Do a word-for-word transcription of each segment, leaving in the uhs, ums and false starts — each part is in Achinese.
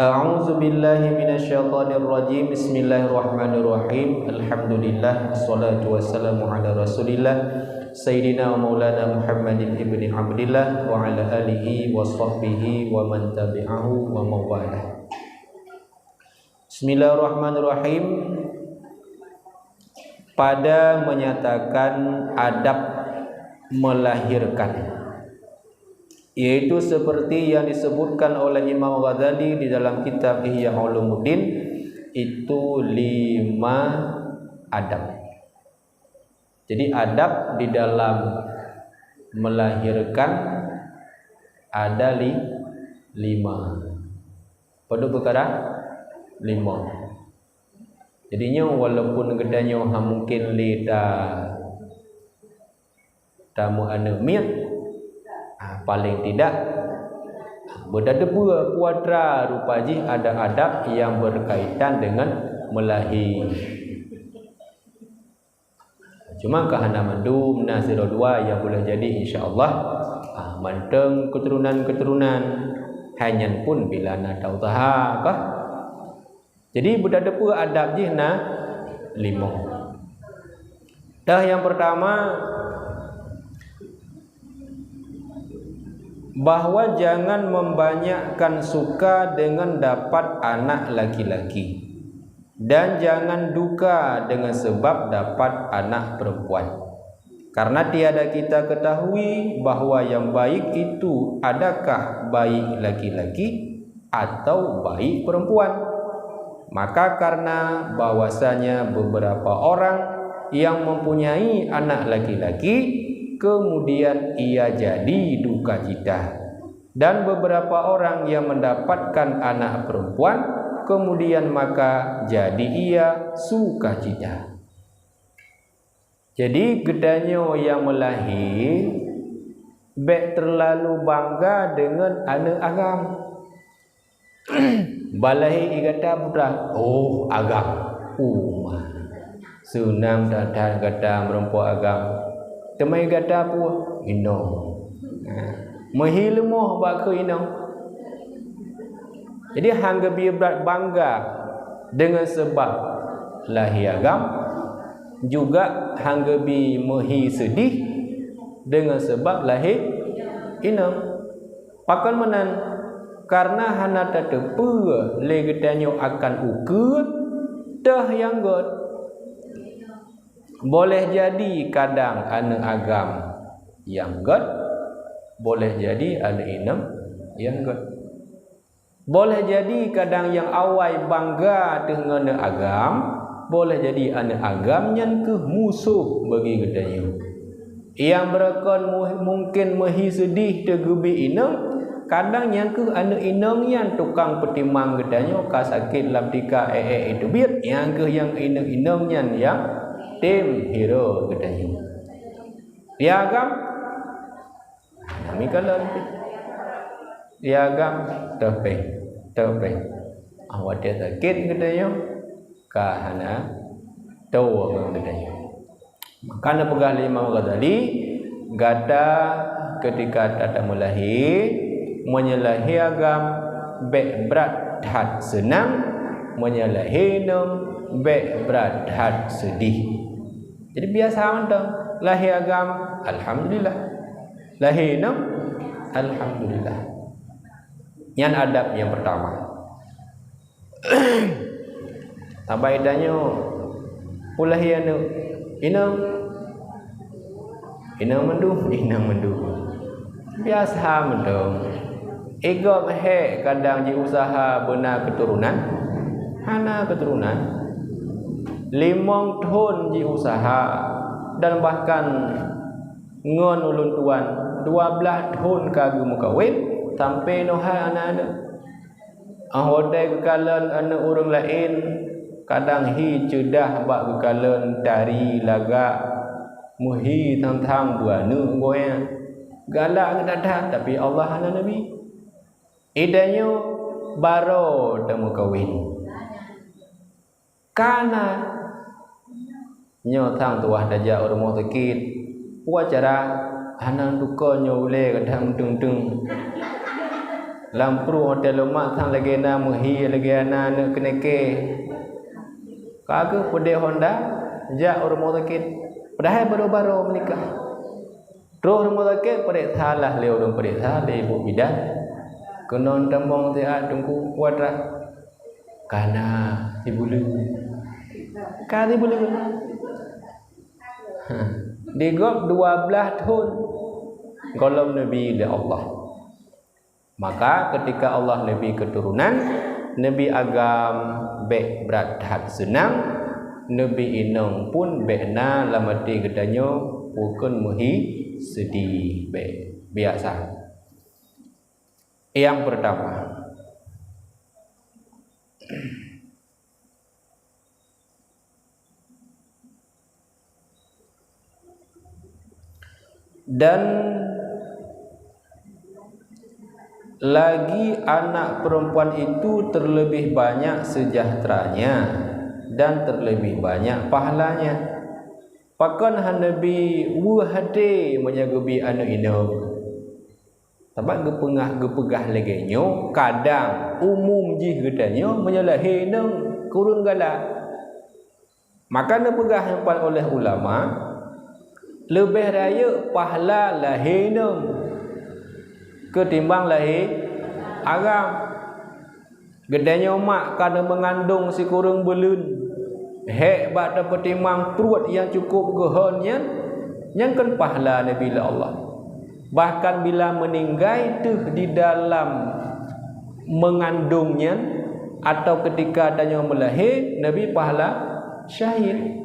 A'udzubillahi minasyaitonirrajim. Bismillahirrahmanirrahim. Alhamdulillah, wassalatu wassalamu ala Rasulillah, Sayyidina wa Maulana Muhammadin ibni Abdillah wa ala alihi wa sahbihi wa man tabi'ahu wa mawalah. Bismillahirrahmanirrahim. Pada menyatakan adab melahirkan, yaitu seperti yang disebutkan oleh Imam Ghazali di dalam kitab Ihya Ulumuddin, itu lima adab. Jadi, adab di dalam melahirkan ada li-, lima. Padum peukara? Lima. Jadi, nyoe walaupun geutanyoe hana mungkin lé ta-, tameuaneuk miet, ah, paling tidak, beudadeubeue putra rupa jih ada adab yang berkaitan dengan meulahé. Cuma ka hana mandum, na sidroe dua nyang boleh jadi, insya Allah. Ah, mantong keuturonan-keuturonan, hai nyan pun bila na ta-useuha kah. Jadi, beudadeubeue adab jih na lima. Dah yang pertama, bahwa jangan membanyakkan suka dengan dapat anak laki-laki, dan jangan duka dengan sebab dapat anak perempuan. Karena tiada kita ketahui bahwa yang baik itu adakah baik laki-laki atau baik perempuan. Maka karena bahwasanya beberapa orang yang mempunyai anak laki-laki, kemudian ia jadi duka cita. Dan beberapa orang yang mendapatkan anak perempuan, kemudian maka jadi ia sukacita. Jadi, geutanyoe nyang meulahé bék teulalu bangga deungon aneuk agam. Bah lahé i gata putra, oh, agam. Uma. Seunang that-that gata meurumpok agam. Teuma i gata peue? Inong. Ha. Meuhi leumoh bak keu inong. Jadi, han geubi brat bangga deungon seubab lahé agam, juga han geubi meuhi seudeh deungon seubab lahé inong. Pakon meunan? Kareuna hana tateupeue lé geutanyoe akan ukeue toh nyang göt. Boleh jadi kadang aneuk agam nyang göt, boleh jadi aneuk inong nyang göt. Boleh jadi kadang nyang awai bangga teuh ngon aneuk agam, boleh jadi aneuk agam nyan keuh musoh bagi geutanyoe. Nyang beureukan mu-, mungken meuhi seudeh teuh geubi inong, kadang nyang keuh aneuk inong nyan tukang peutimang geutanyoe ka sakét lam tika ék-ék teubiet, nyang keuh nyang inong-inong nyan nyang tem hireue geutanyoe. Di agam, nami kalon pih. Di agam, toh péng, toh péng. Ah, watèe sakét geutanyoe, ka hana toe ngon geutanyoe. Maka na peugah lé Imam Ghazali, gata keutika that-that meulahé, meunyoe lahé agam bék brat that seunang, meunyoe lahé inong bék brat that seudeh. Jadi biasa mantong, lahé agam, alhamdulillah. Lahé inong, alhamdulillah. Nyan adab nyang peurtama. Saban tanyoe, peue lahé aneuk? Inong. Inong mandum, inong mandum. Biasa mantong. I gob hék kadang jiuseuha beuna keuturonan, hana keuturonan. Limong thon jiuseuha dan bahkan ngon ulôn tuan, dua blaih thon ka geumeukawen, sampoe nyoe hai aneuk-aneuk. Óh watèe geukalon aneuk ureueng laén, kadang hi ceudah bak geukalon tari lagak, meuhi thang-thang beuaneuk goe. Galak geuh that-that, tapi Allah hana neubi. I tanyoe barô teumeukawen. Kana nyoe thang tuwah tajak u rumoh sakét. Peue cara hana teuka nyoe ulèe gadang meuteung-teung. Lam pruet watèe leumak sang lagèe na meuhi, lagèe na aneuk keuneukè. Ka geuh peudeh honda, jak u rumoh sakét. Padahai baru-baru meunikah. Troh rumoh sakét, pareksa lah lé ureueng, pareksa lé ibu bidan. Keunoe tamong siat teungku, kuat rhah. Ka na sibuleuen. Ka sibuleuen. Ha. Di gob dua blaih thon gohlom neubi lé Allah. Maka, keutika Allah neubi keuturonan, neubi agam bèk brat that seunang, neubi inong pun bèk na lam até geutanyoe bukon meuhi seudeh, bèk, biasa. Nyang peurtama, dan lagi anak perempuan itu terlebih banyak sejahteranya dan terlebih banyak pahalanya. Pakon hana bi weueh até meunyoe geubi aneuk inong? Sabab geupeugah, geupeugah lagèe nyoe, kadang umum jih geutanyoe meunyoe lahé inong kureueng galak. Maka neupeugah nyan pat oleh ulama, leubeh rayeuk pahala lahé inong keutimbang lahé agam. Geutanyoe mak ka neumeungandong sikureueng buleuen, hék bak tapeutimang pruet nyang cukôp geuhon nyan, nyan kon pahala neubi lé Allah. Bahkan bila meuninggai teuh di dalam meungandong nyan, atawa keutika tanyoe meulahé, neubi pahala syahid.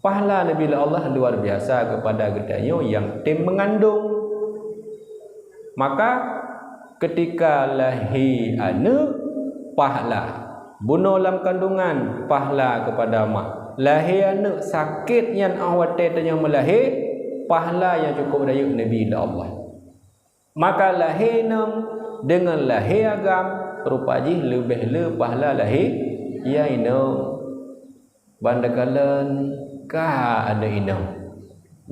Pahala neubi lé Allah luar biasa keupada geutanyoe nyang tem meungandong. Maka, keutika lahé aneuk, pahala. Bunoe lam kandungan, pahala keupada mak. Lahé aneuk sakét nyan 'oh watèe tanyoe meulahé, pahala nyang cukôp rayeuk neubi lé Allah. Maka lahé inong deungon lahé agam, rupa jih leubeh le pahala lahé nyang inong. Ban takalon ka aneuk inong,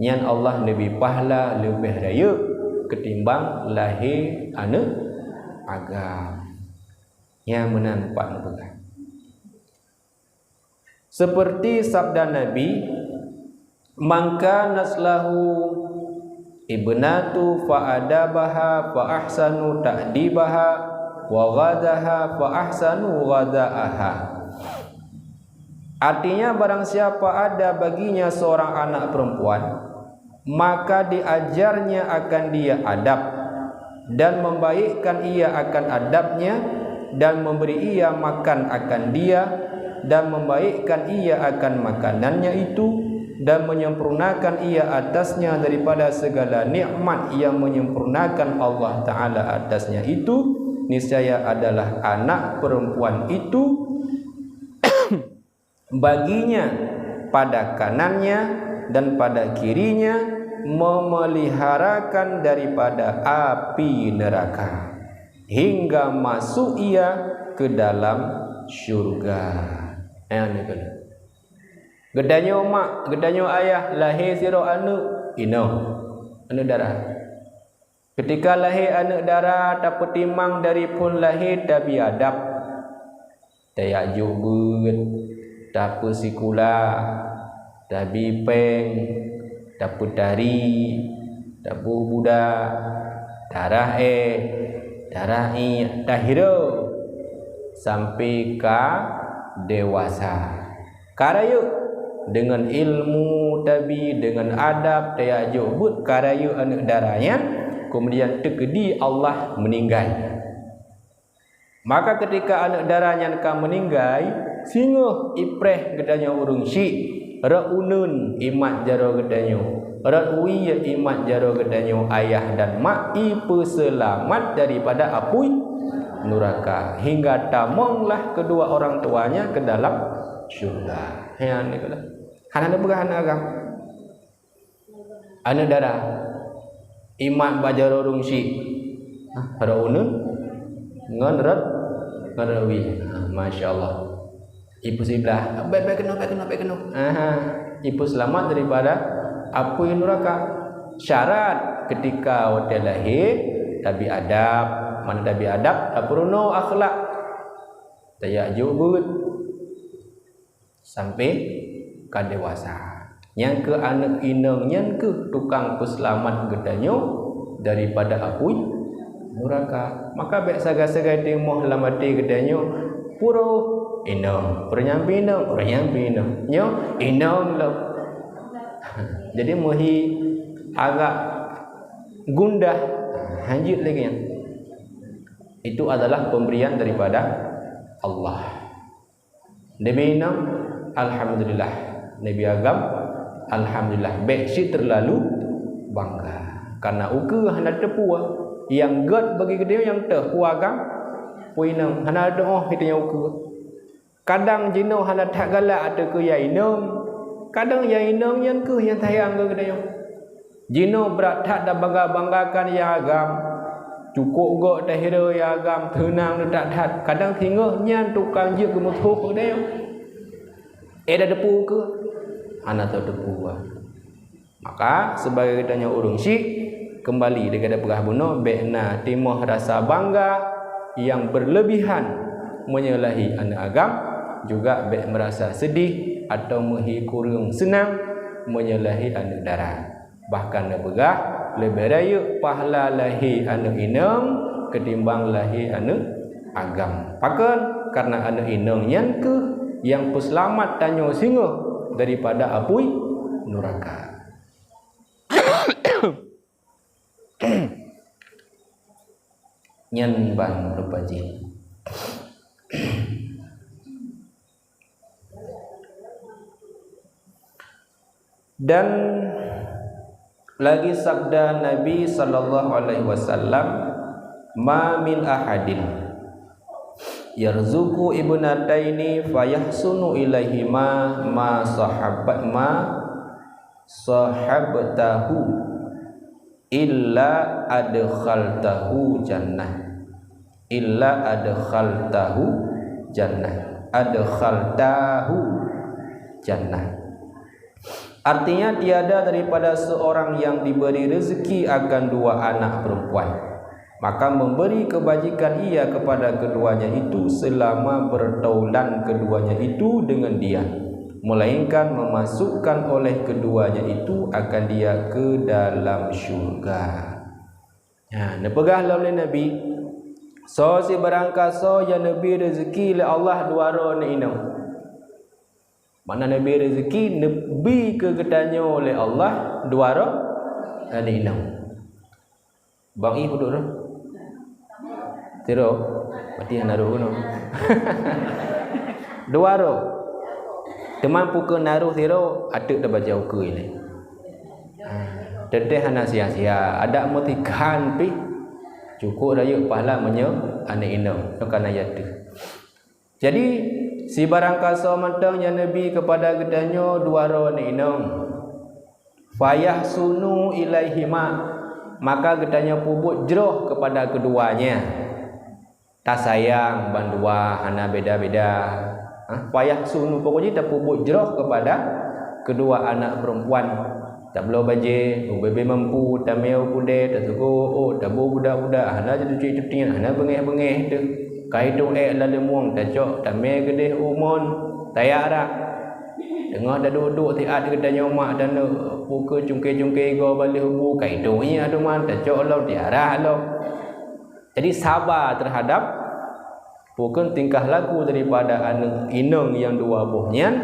nyan Allah neubi pahala leubeh rayeuk keutimbang lahé aneuk agam. Nyang meunan pat neupeugah. Seperti sabda Nabi, "Man kanat lahu ibnatu fa adabaha fa ahsanu ta'dibaha wa ghadaha fa ahsanu ghadaaha." Artinya, barang siapa ada baginya seorang anak perempuan, maka diajarnya akan dia adab, dan membaikkan ia akan adabnya, dan memberi ia makan akan dia, dan membaikkan ia akan makanannya itu, dan menyempurnakan ia atasnya daripada segala nikmat yang menyempurnakan Allah Ta'ala atasnya itu, niscaya adalah anak perempuan itu baginya pada kanannya dan pada kirinya memeliharakan daripada api neraka hingga masuk ia ke dalam syurga. Eh, ni kena. Geutanyoe mak, geutanyoe ayah lahé sidroe aneuk, inong, aneuk dara. Keutika lahé aneuk dara, tapeutimang dari phon lahé tabi adab. Tajak jok beuet, tapeusikula, tabi péng, tapeutari, taboh buda, tarah éh, tarah iék, tahireue sampai ka dewasa. Ka rayeuk deungon ilmu tabi, deungon adab tajak jok beuet, ka rayeuk aneuk dara nyan, keumudian teukeudi Allah meuninggai. Maka keutika aneuk dara nyan ka meuninggai, singoh ipreh geutanyoe ureueng syik, rot uneuen imat jaroe geutanyoe, rot wie imat jaroe geutanyoe ayah dan mak, ipeuseulamat daripada apui nuraka, hingga tamonglah kedua orang tuanya ke dalam syurga. Nyan dikeue. Hana neupeugah aneuk agam. Aneuk dara, imat bak jaroe ureueng syik. Hah, rot uneuen ngon rot, ngon rot wie. Ha, masya Allah. Ipeuseublah, bèk, bèk keunoe, bèk keunoe, bèk keunoe. Aha, ipeuseulamat daripada apui nuraka. Syarat keutika watèe lahé, tabi adab, Mana tabi adab, tapeurunoe akhlak. Tajak jok beuet sampai ka dewasa. Nyang keu aneuëk inong nyan keuh tukang peuseulamat geutanyoe daripada apui nuraka. Maka bék sagai-sagai timoh lam até geutanyoe, puro inong, puro nyang pi inong, puro nyang pi inong. Nyoe inong lom. Jadi meuhi agak gundah, hanjeuet lagée nyan. Itu adalah pemberian daripada Allah. Neubi inong, alhamdulillah. Neubi agam, alhamdulillah. Bék cit teulalu bangga. Karena ukeue hana teupue. Nyang gét bagi geutanyoe nyang teuh pue agam, pue inong. Hana teuh oh geutanyoe ukeue. Kadang jinoe hana that galak ateueh keu ya inong. Kadang ya inong nyan keuh nyang sayang keu geutanyoe. Jinoe brat that tabangga-banggakan ya agam. Cukôp gok tahiro ya agam, teunang that-that. Kadang singoh nyan tukang jeuet geumeusoh keu geutanyoe. Eh, dah teupeu keu? Hana teuh teupeu. Maka, sebagai geutanyoe ureuëng syik, keumbali lagée gata peugah bunoe, bék na timoh rasa bangga nyang beureulebihan meunyoe lahé aneuëk agam, juga bék meurasa seudeh atawa meuhi kureueng seunang meunyoe lahé aneuëk dara. Bahkan neupeugah, leubeh rayeuk pahala lahé aneuëk inong keutimbang lahé aneuëk agam. Pakon? Karena aneuëk inong nyan keuh nyang peuseulamat tanyoe singoh daripada apui nuraka. Nyan ban rupa jih. Dan lagi sabda Nabi sallallahu alaihi wasallam, "Ma min ahadin yarzuqu ibnataini fayahsunu ilaihima ma sahabat ma sahabtahu illa adkhaltahu jannah, illa adkhaltahu jannah, adkhaltahu jannah." Artinya, tiada daripada seorang yang diberi rezeki akan dua anak perempuan, maka memberi kebajikan ia kepada keduanya itu selama bertaulan keduanya itu dengan dia, melainkan memasukkan oleh keduanya itu akan dia ke dalam syurga. Ha, neupeugah lom lé Nabi, soe sibarangkasoe nyang neubi rezeki lé Allah dua droe aneuëk inong. Makna neubi rezeki, neubi keu geutanyoe lé Allah dua droe aneuëk inong. Bang Ih udok droe? Sidroe? Berarti hana rôh keunoe. Dua droe. Teuma peu keuh na rôh sidroe, ateueh tabaca ukeue ilée. Ha, teuntée hana sia-sia. Adak meutikhan pih, cukôp rayeuk pahala meunyoe aneuëk inong. Nyoe ka na yateuh. Jadi, sibarangkasoe mantong nyang neubi keupada geutanyoe dua droe aneuëk inong, fayahsunu ilaihima, maka geutanyoe peubuet jroh keupada keduanya. Tasayang bandua, hana beda-beda. Ha? Fayahsunu, pokok jih tapeubuet jroh keupada keudua anak peurempuan. Tabloe bajée, ubé-bé mampu, tamé u keudè, tatugoe ôk, taboh budak-budak, hana jitucok-tucok, hana beungéh-beungéh teuh. Ka itong ék lam leumueng, tacok, tamé keudeh u mon, tajak rhah. Teungoh taduek-duek siat geutanyoe mak taneuk, peu keuh cungké-cungké igoe bak lheueh bu, ka itong ié teuma, tacok lom, tajak rhah lom. Jadi, saba teuhadab peue kheun tingkah laku daripada aneuëk inong nyang dua boh nyan,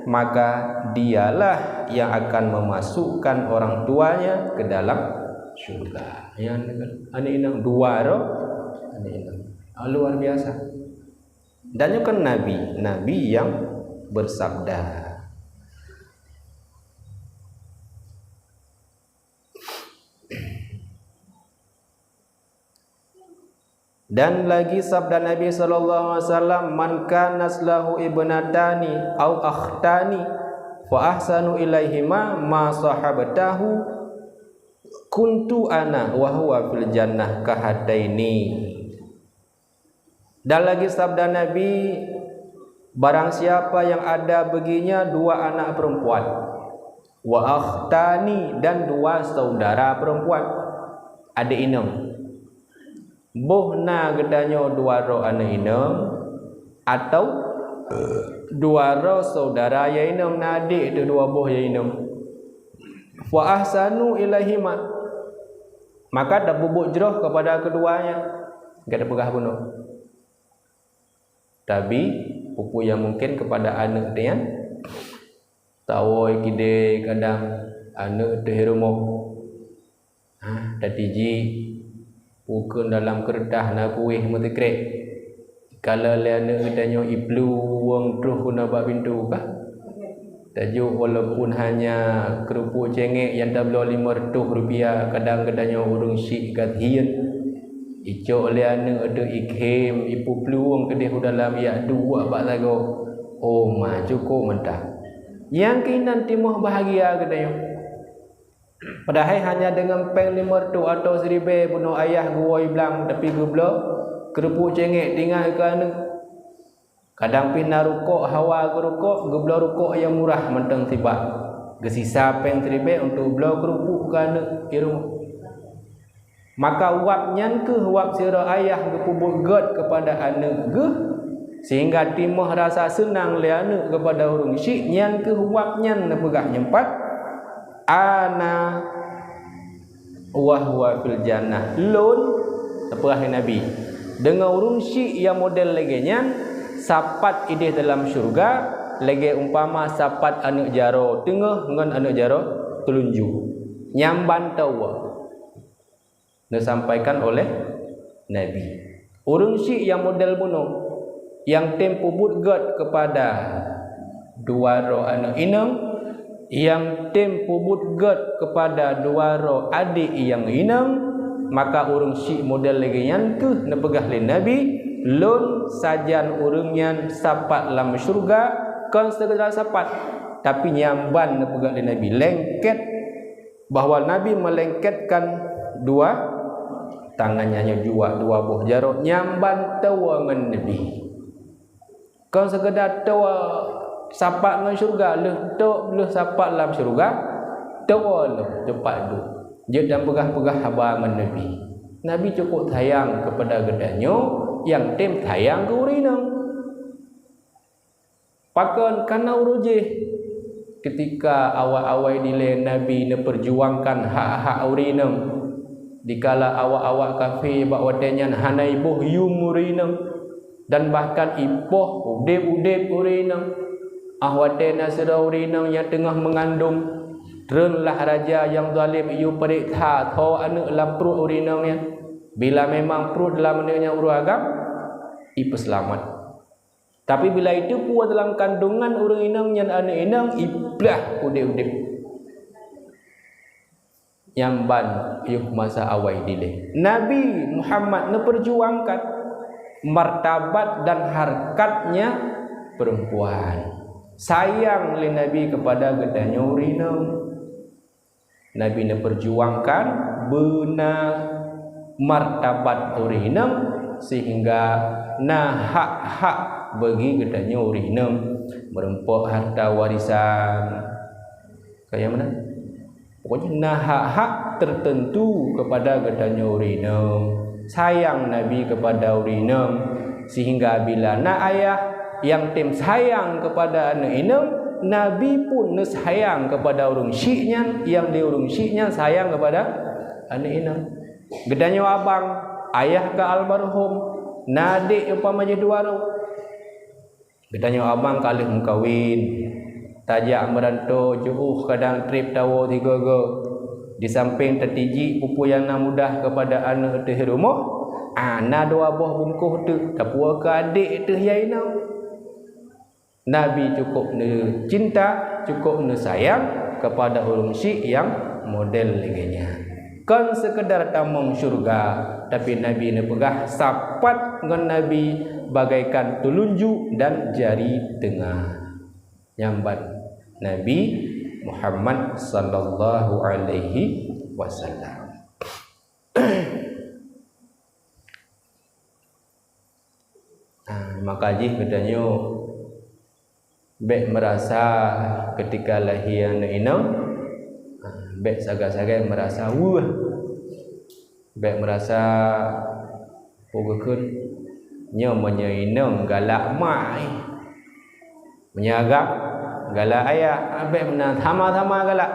maka dialah yang akan memasukkan orang tuanya ke dalam syurga. Nyan aneuëk inong dua droe, aneuëk inong. Ah, luar biasa. Dan nyoe kan nabi, nabi yang bersabda. Dan lagi sabda Nabi sallallahu alaihi wasallam, "Man kanat lahu ibnatani au akhtani fa ahsanu ilaihima ma sahabtahu, kuntu ana wa huwa fil jannah kahataini." Dan lagi sabda Nabi, barang siapa yang ada baginya dua anak perempuan, wa akhtani, dan dua saudara perempuan, adik inong. Boh na geutanyoe dua droe aneuk inong, atau dua droe saudara nyang inong, na adék teuh dua boh nyang inong. Fa ahsanu ilaihima, maka tapeubuet jroh kepada keduanya. Ka tapeugah bunoe. Tapi, peue-peue nyang mungken kepada aneuk teuh nyan, tawoe kidée kadang aneuk teuh rumoh. Ha, tatijik, ukeue dalam keureutah na kueh meusikrek. Kalau lé aneuk geutanyoe iplueng troh keunoe bak pintoe kah? Tajok walaupun hanya keurupuk cengek nyang tabloe lima reutôh rupiah, kadang geutanyoe ureuëng syiek gasien. Icok lé aneuk teuh ikhém, ipeuplueng keudeh u dalam, ijak duek bak sagoe. Oh ma, cukôp mantap. Nyang keunan timoh bahagia geutanyoe. Padahai hanya deungon péng lima reutôh atau siribée bunoe ayah geuwoe blang, tapi geubloe keurupuk cengek tinggai keu aneuk. Kadang pih na rukok, hawa geurukok, geubloe rukok nyang murah mantong sibak. Geusisa péng siribée untuk bloe keurupuk keu aneuk di rumoh. Maka wab nyan kheueh wab sidroe ayah geupeubuet gét keupada aneuk geuh, sehingga timoh rasa seunang lé aneuk keupada ureuëng syiek, nyan kheueh wab nyan neupeugah nyang pat, "Ana wa huwa fil jannah." Lôn, neupeugah lé Nabi, deungon ureuëng syiek nyang model lagée nyan, sapat ideh dalam syeuruga, lagée umpama sapat aneuk jaroe teungoh ngon aneuk jaroe teulunju. Nyan ban tawoe. Neusampaikan oleh Nabi. Ureuëng syiek nyang model bunoe, nyang tem peubuet gét keupada dua droe aneuk inong, nyang tem peubuet gét keupada dua droe adék nyang inong, maka ureuëng syiek model lagée nyan kheueh neupeugah lé Nabi, "Lôn sajan ureuëng nyan sapat lam syeuruga, kon seukeudar sapat, tapi nyan ban," neupeugah lé Nabi, "lengket." Bahwa Nabi meulengketkan dua tangan nyan, nyoe dua, dua boh jaroe, nyan ban tawoe ngon Nabi. Kon seukeudar tawoe sapat ngon syeuruga, lheueh tok, lheueh sapat lam syeuruga, tawoe lom teumpat duek. Jeuet dan peugah-peugah haba ngon Nabi. Nabi cukôp sayang keupada geutanyoe, nyang tem sayang keu ureuëng inong. Pakon? Kareuna uroe jih, keutika awai-awai dilée Nabi neupeurjuangkan hak-hak ureuëng inong, dikala awak-awak kafé bak watée nyan hana iboh yuem ureuëng inong, dan bahkan ipoh udeb-udeb ureuëng inong. Ah watée na sidroe ureuëng inong nyang teungoh meungandong, treunlah raja nyang zalem iyue pareksa tho aneuk lam pruet ureuëng inong nyan. Bila memang pruet lam aneuk nyan ureuëng agam, ipeuseulamat. Tapi bila iteupeue dalam kandongan ureuëng inong nyan aneuk inong, iplah udeb-udeb. Nyan ban yoh masa awai dilée. Nabi Muhammad neupeurjuangkan martabat dan harkatnya perempuan. Sayang lé Nabi keupada geutanyoe ureuëng inong. Nabi neupeurjuangkan beuna martabat ureuëng inong, sehingga na hak-hak bagi geutanyoe ureuëng inong, meureumpok harta warisan. Kaya mana? Pokoknya na hak-hak tertentu kepada geutanyoe ureuëng inong. Sayang Nabi kepada ureuëng inong, sehingga bila na ayah nyang tem sayang kepada aneuk inong, Nabi pun neusayang kepada ureuëng syiek nyan, nyang di ureuëng syiek nyan sayang kepada aneuk inong. Geutanyoe abang, ayah ka almarhum, na adék umpama jih dua droe. Geutanyoe abang ka lheueh meukawen, tajak meuranto jiôh kadang treb tawoe tiga-tiga. Di sampéng tatijik peue-peue nyang na mudah kepada aneuk teuh rumoh, ah, na dua boh bungkôh teuk tapuwoe keu adék teuh nyang inong. Nabi cukôp neucinta, cukôp neusayang kepada ureuëng syiek nyang model lagée nyan. Kon seukeudar tamong syeuruga, tapi Nabi neupeugah sapat ngon Nabi bagaikan teulunjuk dan jari teungoh. Nyan ban Nabi Muhammad sallallahu alaihi wasallam. Ah, maka jih geutanyoe bék meurasa keutika lahé aneuk inong, ah, bék sagai-sagai meurasa weueh, bék meurasa Peue geukheun, nyoe meunyoe inong galak mak, eh. Meunyoe agam, galak ayah, abéh meunan sama-sama galak.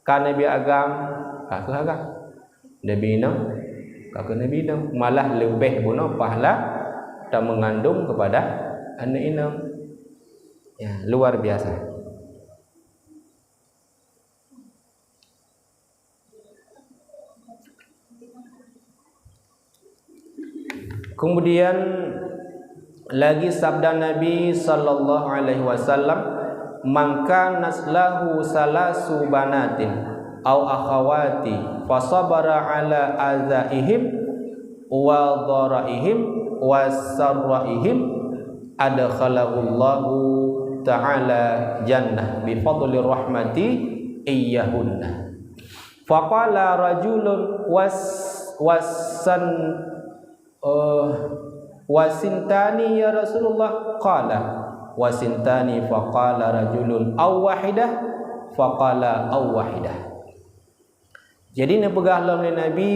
Ka neubi agam, ka kheueh agam. Neubi inong, ka kheueh neubi inong. Malah leubeh bunoe pahala ta meungandong keupada aneuk inong. Ya, luar biasa. Kemudian lagi sabda Nabi sallallahu alaihi wasallam, "Man kanat lahu salasu banatin au akhawati fasabara ala azaihim wa dharaihim wa sarraihim, adkhalahullahu ta'ala jannah bi fadli rahmati iyyahunna." Faqala rajulun was-, wasan-, eh, "Wasintani ya Rasulullah?" Qala, "Wasintani." Faqala rajulun, "Aw wahidah?" Faqala, "Aw wahidah." Jadi neupeugah lom lé Nabi,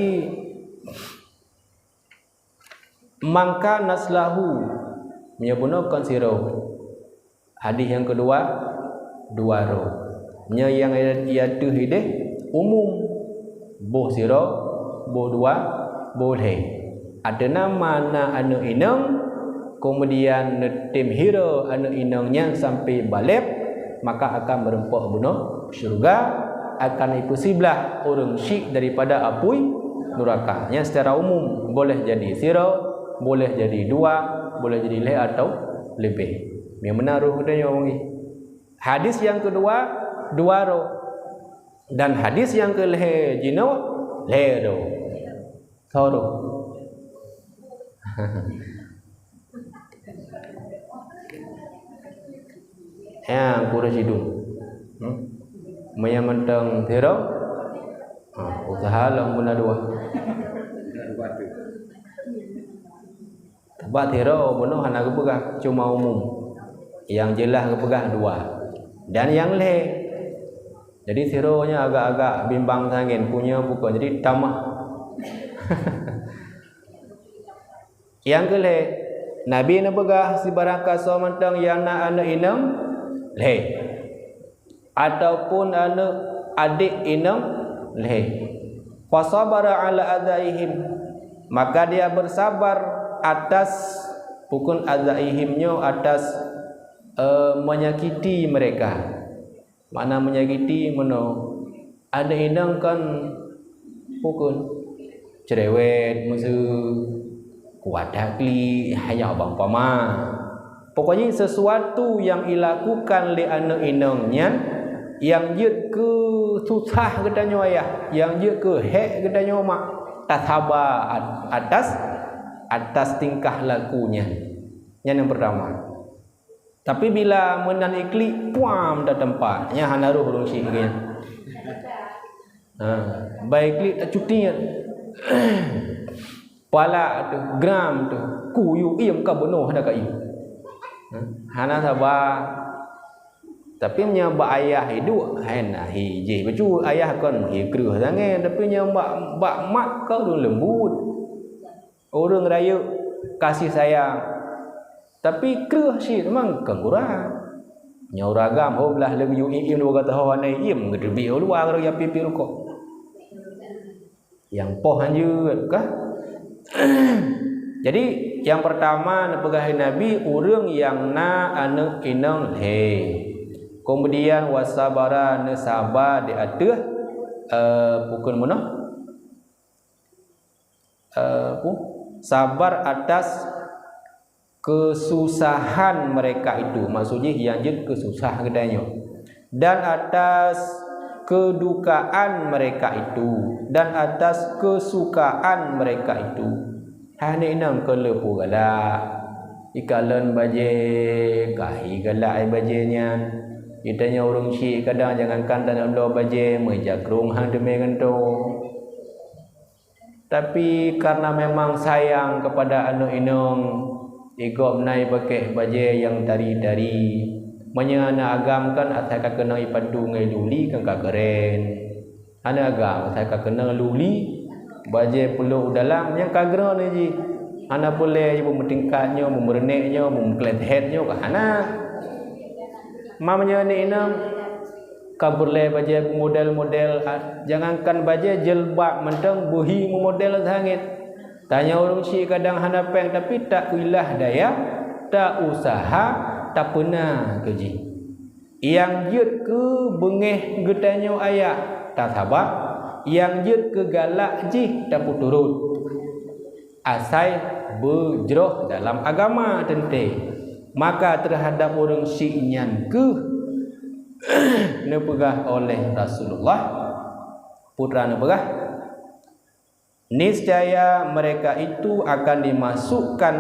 "Man kanat lahu," meunyoe bunoe kon sidroe. Hadis nyang keudua, dua droe. Nyoe nyang i ateueh idéh umum. Boh sidroe, boh dua, boh lhée. Ateueh nama na aneuk inong, keumudian neutem hiro aneuk inong nyan sampai balek, maka akan meureumpok bunoe syeuruga, akan ipeusiblah ureuëng syik daripada apui nuraka. Nyan secara umum, boleh jadi sidroe, boleh jadi dua, boleh jadi lhée atau leubeh. Nyang meunan roh geutanyoe nyoe. Hadis nyang keudua, dua droe. Dan hadis nyang keulhée jinoe, lhée droe. Soe droe? Ya, kureueng sidung. Hmm? Meunyoe mantong sidroe, ha, useuha lom guna dua. Bak sidroe bunoe hana geupeugah, cuma umum. Nyang jeulaih geupeugah dua. Dan nyang lhée. Jadi sidroe nyoe agak-agak bimbang sangat, peue nyoe peue kon. Jadi tamah. Nyang keulhée, Nabi neupeugah sibarang kasoe mantong nyang na aneuk inong lhée, ataupun aneuk adék inong lhée. Fasabara ala adzaihim, maka dia bersabar atas, peue kon adzaihim nyoe, atas, eh, menyakiti mereka. Makna menyakiti meunoe, aneuk inong kan peue kon, cerewet, meuseu, kuat that klik, hanya bang pama. Pokoknya sesuatu yang ilakukan lé aneuk inong nyan, nyang jeuet keu susah geutanyoe ayah, nyang jeuet keu hék geutanyoe mak, tasaba at-, atas, atas tingkah laku nyan. Nyan nyang pertama. Tapi bila meunan iklik, puam dah teumpat. Nyan hana roh ureuëng syik lagée nyan. Ha, bai iklik tak cuti nyan. Palak tu, gram tu, kuyuek iem ka bunoe hana ka iem. Ha, hana saba. Tapi meunyoe bak ayah iduek, hai nah hi jih bacut, ayah kon hi kreueh sangat, tapi nyoe bak, bak mak ka ureuëng leumbut. Ureuëng rayeuk kasih sayang, tapi kreueh cit memang kon kurang. Nyoe ureuëng agam ho blah leugeuyue iém dua gadoh ho hana iém geuteubiet u luwa keudroe pipi rukok. Nyang poh hanjeuet kah? Jadi, nyang pertama neupeugah lé Nabi, ureuëng nyang na aneuk inong lhée. Kemudian wasabara, neusaba di ateueh, eh, peue kon meunoe? Eh, peue? Sabar atas kesusahan mereka itu. Maksud jih, nyang jeuet keu susah geutanyoe. Dan atas kedukaan mereka itu, dan atas kesukaan mereka itu. Hai aneuk inong, kon leupeue galak. Ikalon bajée, kahi galak ai bajée nyan. Geutanyoe ureuëng syik kadang jangankan taneuk bloe bajée, meujakrong han teumé gantoe. Tapi karena memang sayang kepada aneuk inong, igop na ipakék bajée nyang tari-tari. Meunyoe aneuk agam kan asai ka keunong ipadu ngon luli kan ka keuren. Aneuk agam asai ka keunong luli, Bajée peulôk u dalam nyang ka grön jih. Hana peureulée jih beumeutingkat nyoe, beumeureunèk nyoe, beumeukleuet nyoe, ka hana. Ma meunyoe aneuk inong ka peureulée bajée model-model, ah, jangankan bajée, jilbab mantong beuhi meumodel that. Tanyoe ureuëng syiek kadang hana péng, tapi ta-ulah daya, ta-useuha, tapeuna keu jih. Nyang jeuet keu beungéh geutanyoe ayah, tasaba. Nyang jeuet keu galak jih, tapeuturot. Asai beujroh dalam agama teuntée. Maka teuhadab ureuëng syiek nyan kheueh neupeugah oleh Rasulullah, putra neupeugah, "Niscaya mereka itu akan dimasukkan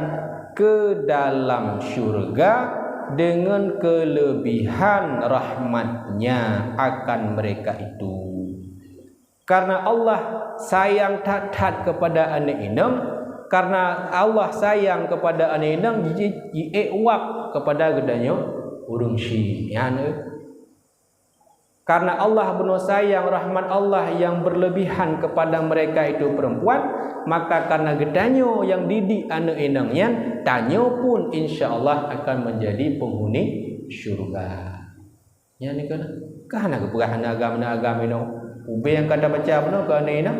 ke dalam syurga dengan kelebihan rahmat-Nya akan mereka itu." Karena Allah sayang that-that kepada aneuk inong, karena Allah sayang kepada aneuk inong, ji-, ji-, jiék wab kepada geutanyoe ureuëng syiek. Nyan, eh. Karena Allah bunoe sayang, rahmat Allah yang berlebihan kepada mereka itu perempuan, maka karena geutanyoe nyang didik aneuk inong nyan, tanyoe pun insya Allah akan menjadi penghuni syurga. Nyan ni kan, ka hana geupeugah aneuk agam, aneuk agam inoe. Ubé nyang ka tabaca bunoe keu aneuk inong.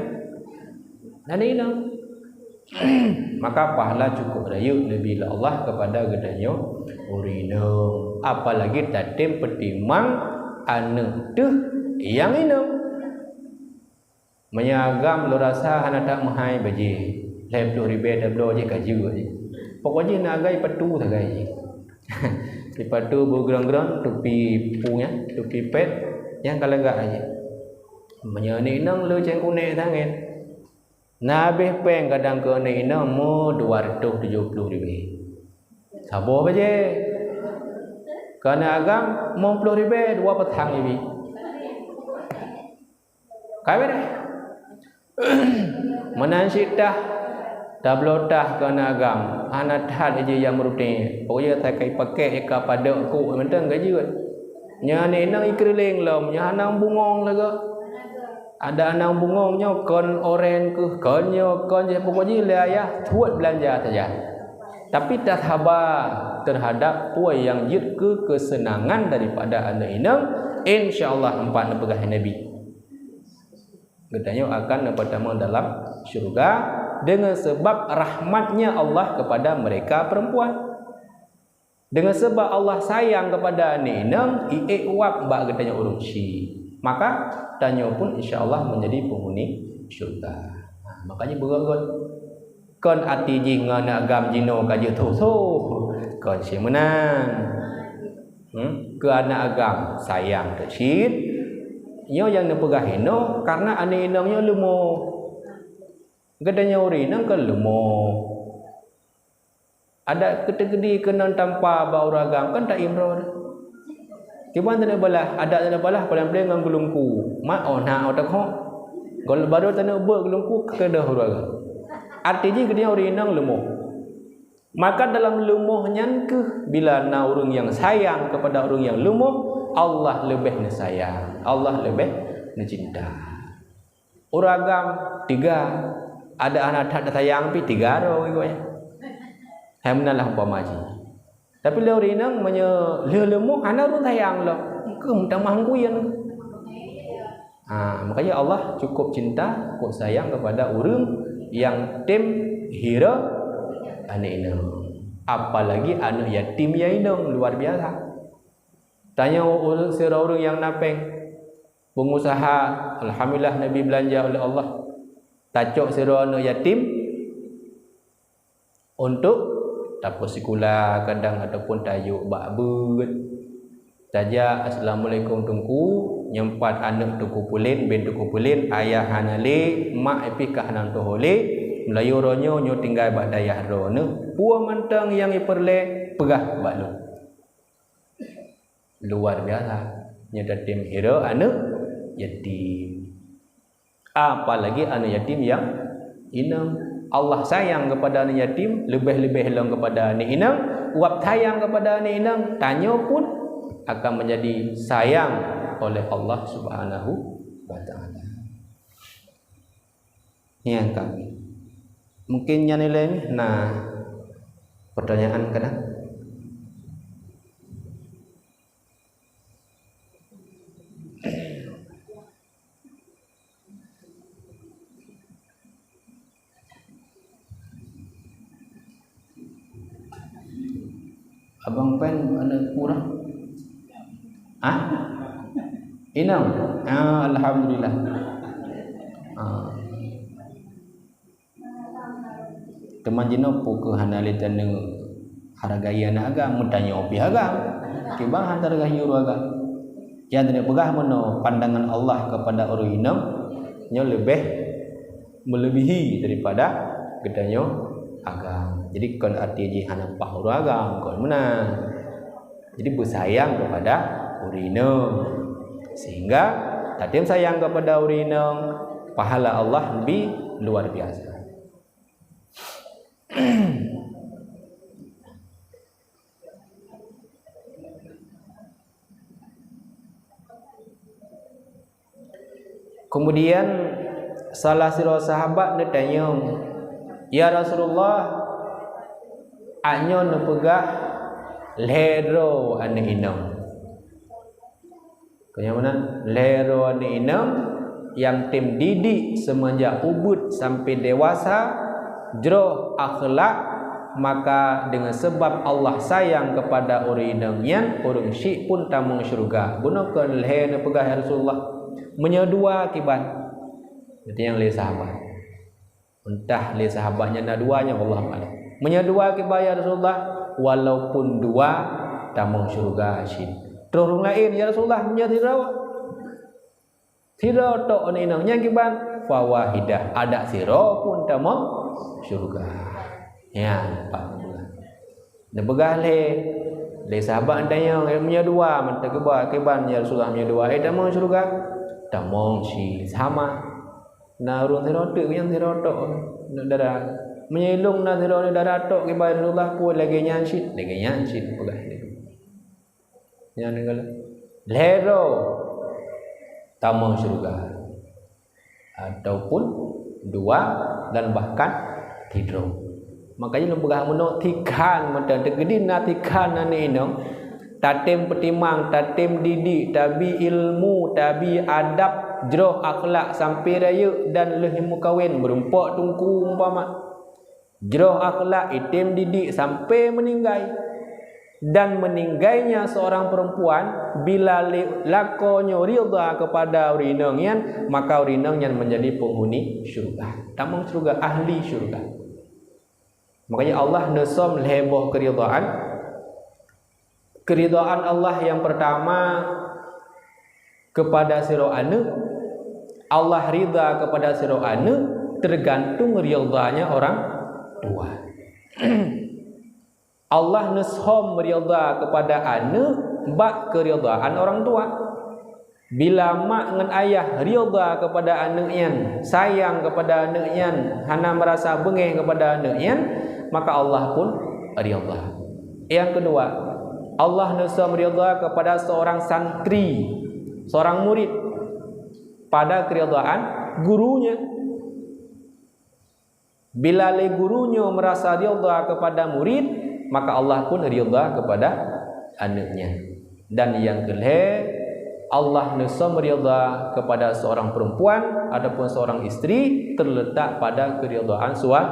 Aneuk inong. Maka pahala cukup rayeuk neubri lé Allah kepada geutanyoe ureuëng inong. Apalagi tatem peutimang aneuk teuh nyang inong. Meunyoe agam lôn rasa hana that meuhai bajée, lhée ploh ribée tabloe jih ka jeuet jih. Pokok jih na agam ipatu sagai jih. Ipatu beugrong-grong, tupi pu nyan, tupi pet, nyang ka lagak jih. Meunyoe aneuk inong le céng kunék tangen. Na habéh péng kadang keu aneuk inong meu dua reutôh tujoh ploh ribée. Saboh bajée. Keu aneuk agam meu ploh ribée dua patang ibi. Ka beureh. Meunan cit tah, tabloe tah keu aneuk agam, hana that jih nyang meurutéh. Oh ya, takai pakék ka padub kok mantong ka jeuet. Nyan aneuk inong ikeureuléng lom, nyan hana bungong lagak. Ada anang bungong nyoe kon oranye keuh, kon nyoe, kon jih, pokok jih lé ayah tuet beulanja saja. Tapi tasaba teuhadab peue nyang jeuet keu keuseunangan daripada aneuk inong, insya Allah, teumpat neupeugah Nabi, geutanyoe akan neupeutamong dalam syurga deungon sabab rahmat-Nya Allah kepada mereka perempuan. Deungon sabab Allah sayang kepada aneuk inong, i-ék wab bak geutanyoe ureuëng syiek, maka tanyoe pun insya Allah menjadi penghuni syurga. Ha, makanya beurot-rot. Kon até jih ngon aneuk agam jinoe ka jeuet tho-tho. Kon cit meunan. Hmm? Keu aneuk agam sayang teuh cit. Nyoe nyang neupeugah inoe karena aneuk inong nyoe leumo. Geutanyoe ureuëng inong kan leumo. Adak keuteuk keudeh keunan tampa bak ureuëng agam kan ta imroe. Kiban taneuk balah, adak taneuk balah paléng-paléng ngon geulungku. Mak oh na oh takho. Gol baru taneuk beuet geulungku keudeh ureuëng agam. Arti jih geutanyoe ureuëng inong leumo. Maka dalam leumo nyan keuh bila na ureuëng nyang sayang kepada ureuëng nyang leumo, Allah leubeh neusayang, Allah leubeh neucinta. Ureuëng agam tiga, ada aneuk that sayang pih tiga droe ikot nyan. Hai meunan lah umpama jih. Tapi lé ureuëng inong meunyoe lheueh leumo hana ureuëng sayang lom, keu meutamah ngkuyen. Ha, makanya Allah cukup cinta, cukup sayang kepada ureuëng nyang tem hira aneuk inong. Apalagi aneuk yatim nyang inong luar biasa. Tanyoe sidroe ureuëng nyang na péng, pengusaha, alhamdulillah neubri beulanja oleh Allah. Tacok sidroe aneuk yatim untuk tapeusikula kadang ataupun tajok bak beuet. Tajak, "Assalamualaikum Teungku, nyoe pat aneuk Teungku Pulen, ben Teungku Pulen, ayah hana lé, mak pih ka hana tuho lé, meulayeue uroe nyoe, nyoe tinggai bak dayah droeneuh. Peue mantong nyang ipeureulée, peugah bak lôn." Luar biasa. Nyoe tatem hira aneuk yatim. Apalagi aneuk yatim nyang inong. Allah sayang kepada aneuk yatim, leubeh-leubeh lom kepada aneuk inong. Wab sayang kepada aneuk inong, tanyoe pun akan menjadi sayang oleh Allah Subhanahu wa Taala. Nyan kami. Mungkin nyan ilée na pertanyaan kadang. Abang Pen aneuk ureueng? Hah? Inong? Ah, alhamdulillah. Ah. Teuma jinoe peu kheueh hana lé taneuk hargai aneuk agam, meutanyoe pih agam. Kiban hana hargai ureueng agam. Nyang taneuk peugah meunoe, pandangan Allah kepada ureueng inong nyoe leubeh melebihi daripada geutanyoe agam. Jadi kon arti jih hana paih ureueng agam, kon meunan. Jadi beusayang kepada ureueng inong. Sehingga tatem sayang kepada ureueng inong, pahala Allah bi luar biasa. Kemudian salah sidroe sahabat neutanyong, "Ya Rasulullah, anyoe neupeugah lhée droe aneuk inong." Keu nyang meunan, lhée droe aneuk inong nyang tem didik seumeunjak ubit sampoe dewasa, jroh akhlak, maka deungon sabab Allah sayang kepada ureueng inong nyan, ureueng syiek pun tamong syeuruga. Bunoe kon lhée neupeugah, "Ya Rasulullah, meunyoe dua kiban?" Geutanyong lé sahabat. Entah lé sahabat nyan na dua, nyan Allahu a'lam. "Meunyoe dua kiban, ya Rasulullah?" "Walaupun dua, tamong syeuruga cit." Troh ureueng laén, "Ya Rasulullah, meunyoe sidroe?" "Sidroe tok aneuk inong, nyan kiban?" "Fawahidah, adak sidroe pun tamong syeuruga." Nyan, pat buleuen. Neupeugah lé, lé sahabat neutanyong, "Meunyoe dua, mantong kiban, kiban, ya Rasulullah, meunyoe dua?" "Eh, tamong syeuruga?" "Tamong cit, sama." Na ureueng sidroe teuk, nyang sidroe tok aneuk dara. "Meunyoe ilôn na sidroe aneuk dara tok kiban, ya Rasulullah?" "Peue lagée nyan cit?" "Lagée nyan cit," peugah lé. Nyan lhée droe tamong syeuruga, ataupun dua dan bahkan sidroe. Makajih lôn peugah meunoe, tikhan mantong, teukeudi na tikhan aneuk inong, tatem peutimang, tatem didik, tabi ilmu, tabi adab, jroh akhlak sampoe rayeuk dan lheueh meukawen, meurumpok teungku umpama. Jroh akhlak, item didik sampoe meuninggai. Dan meuninggaina seorang perempuan, bila li-, lakoe nyoe ridha kepada ureueng inong nyan, maka ureueng inong nyan menjadi penghuni syurga. Tamong syurga, ahli syurga. Makanya Allah neusom lhée boh keuridhaan. Keuridhaan Allah nyang peurtama keupada sidroe aneuk. Allah ridha keupada sidroe aneuk teugantung ridhanya orang tua. Allah neusom ridha keupada aneuk bak keuridhaan orang tua. Bila mak ngon ayah ridha keupada aneuk nyan, sayang keupada aneuk nyan, hana meurasa beungéh keupada aneuk nyan, maka Allah pun ridha. Nyang keudua, Allah neusom ridha keupada seurang santri, seurang murid, pada keuridhaan gurunya. Bila lé guru nyoe meurasa ridha keupada murid, maka Allah pun ridha keupada aneuk nyan. Dan nyang keulhée, Allah neusom ridha keupada seurang perempuan ataupun seurang istri terletak pada keuridhaan sua-,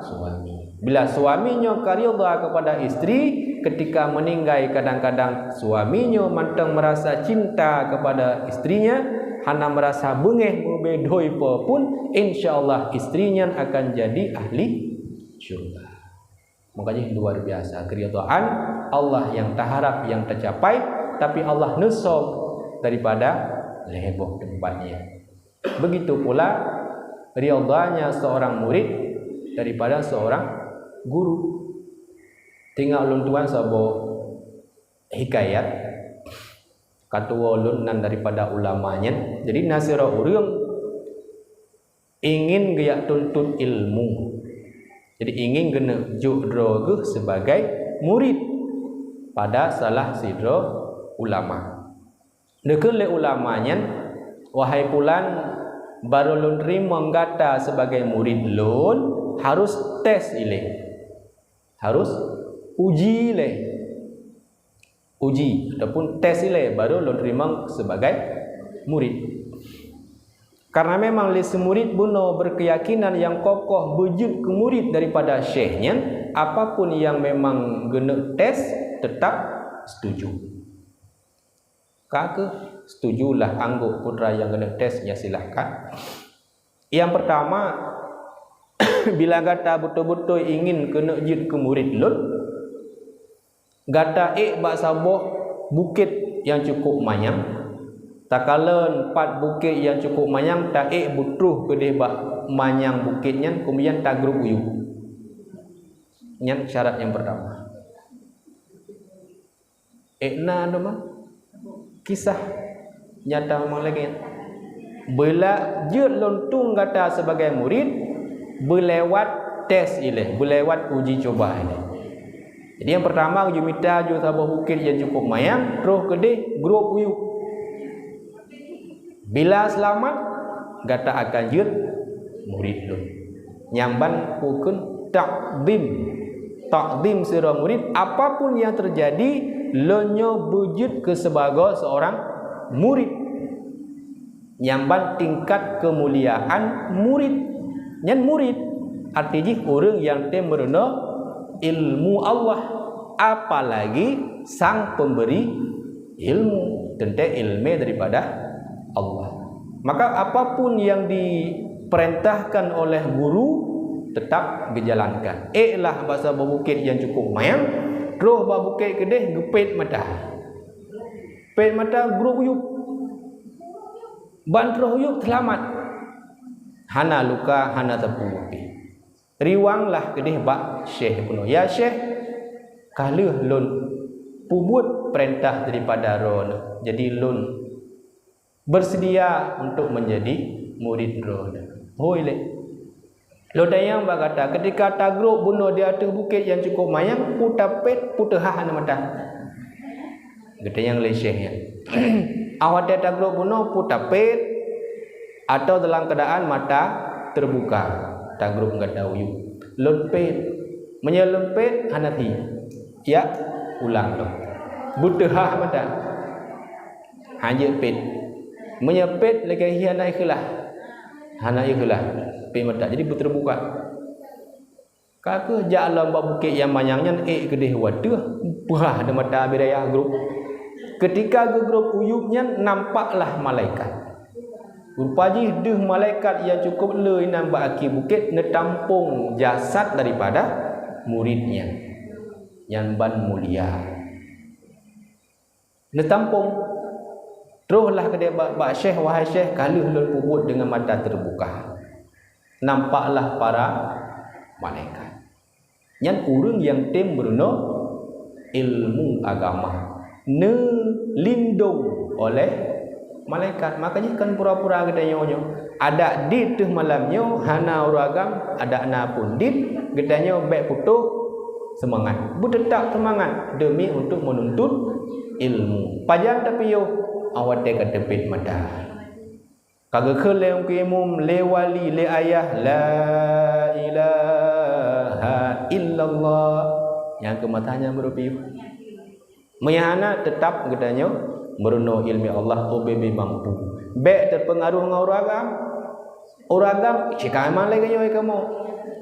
suami. Bila suami nyoe ka ridha keupada istri, ketika meuninggai kadang-kadang suami nyoe mantong meurasa cinta keupada istrinya, hana meurasa beungéh meubeudôh po pun, insya Allah istri nyan akan jadi ahli syurga. Makajih luar biasa keuridhaan Allah nyang taharab, nyang tacapai, tapi Allah neusom daripada lhée boh teumpat nyan. Begitu pula ridhanya seorang murid daripada seorang guru. Teuingat ulôn tuan saboh hikayat, ka tuwoe lôn nan daripada ulama nyan. Jadi na sidroe ureuëng ingin geujak tuntut ilmu. Jadi ingin geuneuk jok droe geuh sebagai murid pada salah sidroe ulama. Neukheun lé ulama nyan, "Wahai pulan, Barô lôn teurimong gata sibagai murit lôn, harus tes ilée. Harus uji ilée. Uji ataupun tes ilée, barô lôn teurimong sibagai murit. Karena memang lé si murit bunoe berkeyakinan nyang kokoh beujeuet keu murit daripada syekh nyan, apapun nyang memang geuneuk tes, tetap setuju. Ka keuh setujulah anggôk putra nyang geuneuk tes, ya silahkan. Nyang pertama, bila gata beutôi-beutôi ingin keuneuk jeuet keu murit lôn, gata ék bak saboh bukét nyang cukup manyang. Takalon pat bukét nyang cukup manyang, taék beutroh keudeh bak manyang bukét nyan, keumudian tagrob u yueb. Nyan syarat nyang pertama. Ék na teuma kisah nyata memang lagée nyan. Beulak jeuet lôn tueng gata sibagai murit, beulewat tes ilée, beulewat uji cuba ilée. Jadi nyang pertama, geumita ju saboh bukét nyang cukup manyang, troh keudeh grob u yueb. Bila seulamat, gata akan jeuet murit lôn. Nyang ban kukheun takzim. Takzim sidroe murit, apapun nyang teujadi, lôn nyoe beujeuet keu sibagoe seurang murit. Nyang ban tingkat keumuliaan murit. Nyan murit, arti jih ureuëng nyang tem meurunoe ilmu Allah, apalagi sang pemberi ilmu, teuntée ilmu daripada Allah. Maka apapun nyang diperintahkan oleh guru, tetap geujalankan. Ék lah bak saboh bukét nyang cukup manyang, troh bak bukét keudeh geupét mata. Pét mata grob u yueb. Ban troh u yueb seulamat. Hana luka, hana sapeue pih. Riwang lah keudeh bak syekh bunoe. Ya syekh, ka lheueh lôn peubuet peurintah daripada droeneuh. Jadi lôn beuseudia untuk meunjadi murit droeneuh. Hôi lé. Lôn tanyong bak gata, keutika tagrob bunoe di ateueh bukét nyang cukup manyang, peue tapét, peue teuhah aneuk mata? Geutanyong lé syekh nyan. Óh watée tagrob bunoe, peue tapét atawa dalam keuadaan mata teubuka? Tagrob gata u yueb. Lôn pét. Meunyoe lôn pét, hana thi. Ya, ulang lom. Beuteuhah mata. Hana jeuet pét. Meunyoe pét lagée hi hana ikhlaih. Hana ikhlaih. Pét mata. Jadi beuteubuka. Ka keuh jak lom bak bukét nyang manyang nyan ék keudeh u ateueh, peugah di mata bidayah grob. Keutika geugrob u yueb nyan nampaklah malaikat. Rupa jih deuh malaikat nyang cukup le inan bak akhé bukét neutampong jasad daripada murit nyan. Nyan ban mulia. Neutampong. Troh lah keudeh bak, bak syekh, wahai syekh, ka lheueh lôn peubuet deungon mata teubuka. Nampaklah para malaikat. Nyan ureuëng nyang tem meurunoe ilmu agama, neulindong oleh malaikat. Maka jih kon pura-pura geutanyoe nyoe. Adak dit teuh malam nyoe hana ureuëng agam, adak na pun dit, geutanyoe bék putôh seumangat. Beuteutab seumangat demi untuk meununtut ilmu. Pajan tapiôh? Óh watée ka teupét mata. Ka geukheun lé Teungku Imum, lé wali, lé ayah, "La ilaha illallah." Nyang keu mata nyan baru piôh. Meunyo hana, teutab geutanyoe meurunoe iéleumé Allah ubé-bé mampu. Bék teupeungaruh ngon ureuëng agam. Ureuëng agam, cit ka memang lagée nyoe kamoe.